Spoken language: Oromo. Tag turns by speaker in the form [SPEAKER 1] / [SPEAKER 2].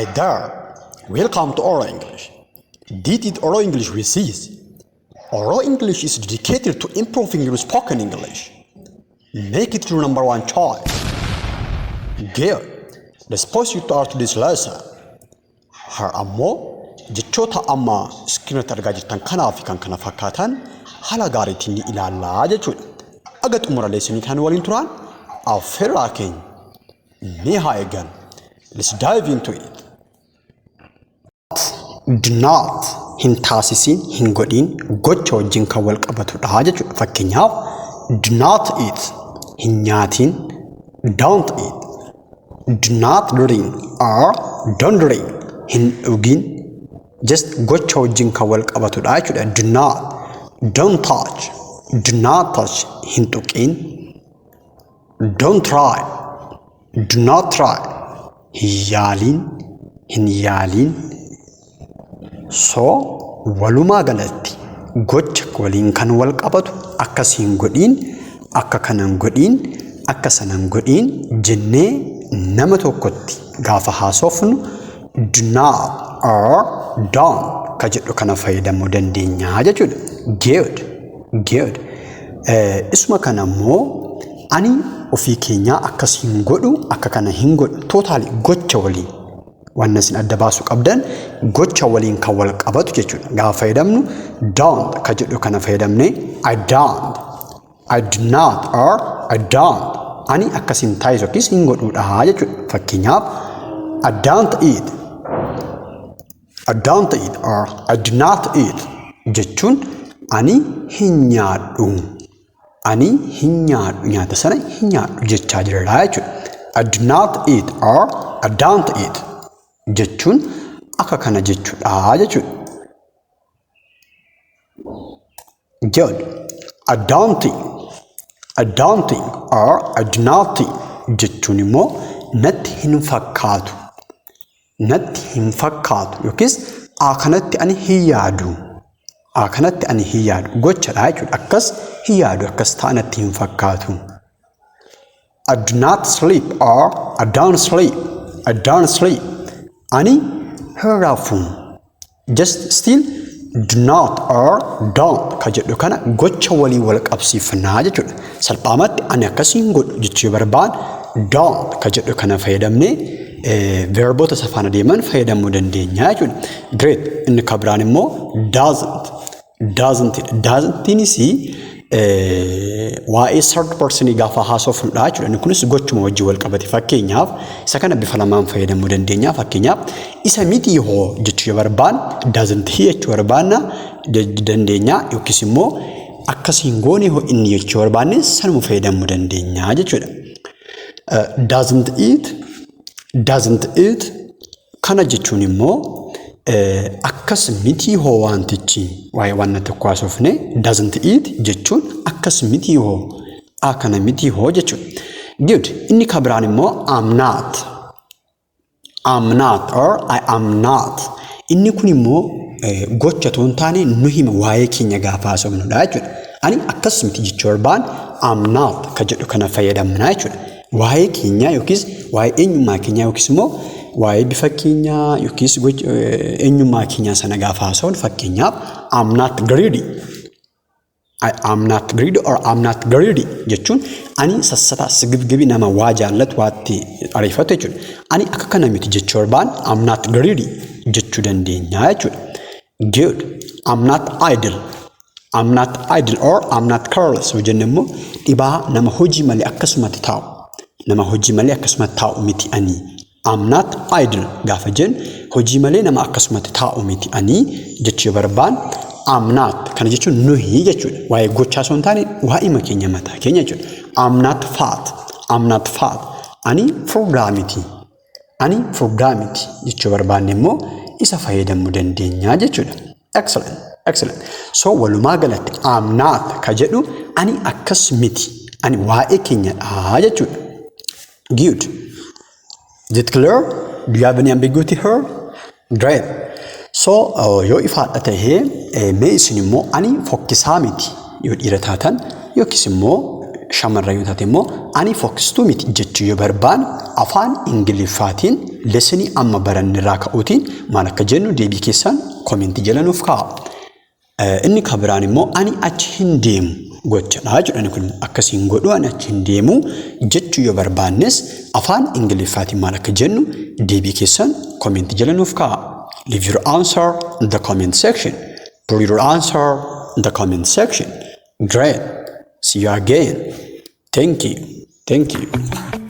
[SPEAKER 1] Hi there. Welcome to Oral English. This is Oral English with Cs. Oral English is dedicated to improving your spoken English. Make it your number one choice. Good. Let's proceed to our today's lesson. Har'a ammoo jechoota amma iskiriinatti argaa jirtan kanaa fi kan kana fakkaatan haala gaariitiin ni ilaallaa jechuudha. Aga xumura leesanii kan waliin turan affeerraa keenya mee haa eegan. Let's dive into it. Do not, hin taasisiin, hin godhiin, gocha wajjin kan wal qabatudha jechuudha. Fakkeenyaaf, do not eat, hin nyaatiin, don't eat, do not drink or don't drink, hin dhugin, just gocha wajjin kan wal qabatudha jechuudha. Do not, don't touch, do not touch, hin tuqin, don't try, do not try, hin yaaliin, hin yaaliin. So walumaa galatti gocha waliin kan wal qabatu, akkas hin godhiin, akka kanan godhiin, akka sanan godhiin jennee nama tokkotti gaafa haasofnu do not or don't ka jedhu kana fayyadamuu dandeenya jechuudha. Good, good. Isuma kana immoo ani ofii keenyaa akkas hin godhu, akka kana hin godhu, totally gocha waliin waan isin adda baasuu qabdan gocha waliin kan wal qabatu jechuudha. Gaafa fayyadamnu don't ka jedhu kana fayyadamnee I don't, I do not or I don't, ani akkas hin taasisu yookiis hin godhuudha jechuudha. Fakkeenyaaf, I don't eat, I don't eat or I do not eat jechuun ani hin nyaadhu. Ani hin nyaadhu, nyaata sana hin nyaadhu jechaa jirra jechuudha. I do not eat or I don't eat jechuun akka kana jechuudha jechuudha. Good. I don't think, I don't think or I do not think jechuun immoo natti hin fakkaatu. Natti hin fakkaatu yookiis kanatti ani hin yaadu. Kanatti ani hin yaadu gochadha jechuudha. Akkas hin yaadu, akkas ta'a natti hin fakkaatu. I do not sleep or I don't sleep. I don't sleep. Ani hin rafu. Just still do not or don't ka jedhu kana gocha walii wal qabsiifnaa jechuudha. Salphaamatti ani akkas hin godhu jechuu barbaad don't ka jedhu kana fayyadamnee verboota isa faana deeman fayyadamuu dandeenya jechuudha. Great. Inni kan biraan immoo doesn't. Doesn't. Doesn'tiinis waa'ee third person gaafa haasofnudha jechuudha. Inni kunis gochuma wajjin wal qabate. Fakkeenyaaf, isa kana bifa lamaan fayyadamuu dandeenya. Fakkeenyaaf, isa miti hoo jechuu yoo barbaanne doesn't he jechuu barbaanna dandeenya, yookiis immoo akkas hin goone hoo inni jechuu barbaanne sanuma fayyadamuu dandeenya jechuudha. Doesn't eat, doesn't eat kana jechuun immoo akkas miti hoo wantichi, waa'ee waan tokko haasofne doesn't eat jechuun akkas miti hoo, akkana miti hoo jechuudha. Good. Inni kan biraan immoo am not. Am not or I am not. Inni kun immoo gocha otoo hin taane nu hima, waa'ee keenya gaafa haasofnudha jechuudha. Ani akkas miti jechuu barbaan am not ka jedhu kana fayyadamna jechuudha. Waa'ee keenyaa yookiis waa'ee eenyummaa keenyaa yookiis immoo waa'ee bifa keenyaa yookiis eenyummaa keenyaa sana gaafa haasofnu, fakkeenyaaf, I'm not greedy. I am not greedy or I'm not greedy jechuun ani sassataa, sigibgibii, nama waa jaallatu, waatti ariifatu jechuudha. Ani akka kana miti jechuu barbaan I'm not greedy jechuu dandeenya jechuudha. Good. I'm not idle. I'm not idle or I'm not careless yoo jenne immoo dhibaa, nama hojii malee akkasumatti taa'u. Nama hojii malee akkasumatti taa'u miti ani. I'm not idle gaafa jennu hojii malee nama akkasumatti taa'u miti ani jechuu barbaan I'm not kana jechuun nuyi jechuudha. Waa'ee gochaa osoo hin taane waa'ee keenya, mataa keenya jechuudha. I'm not fat. I'm not fat. Ani furdaa miti. Ani furdaa miti jechuu barbaanne immoo isa fayyadamuu dandeenya jechuudha. Excellent. Excellent. So walumaa galatti I'm not ka jedhu ani akkas miti. Ani waa'ee keenyadha jechuudha. Good. Is it clear? Do you have any ambiguity here? Great. So yoo ifaadha tahee, mee isin immoo ani fokkisaa miti yoo dhiira taatan yookiis immoo Shamarran yoo taate immoo ani fokkistuu miti jechuu yoo barbaanne, afaan Ingiliffaatiin lessonii amma baranne irraa ka'uutiin maal akka jennu deebii keessan commentii jala nuuf kaa'a. Inni kan biraan immoo ani achi hin deemu gochadha jechuudha. Kun akkasiin godhu, ani achi hin deemu jechuu yoo barbaannes, afaan Ingiliffaatiin maal akka jennu deebii keessan commentii jala nuuf kaa'a. Leave your answer in the comment section. Put your answer in the comment section. Great. See you again. Thank you. Thank you.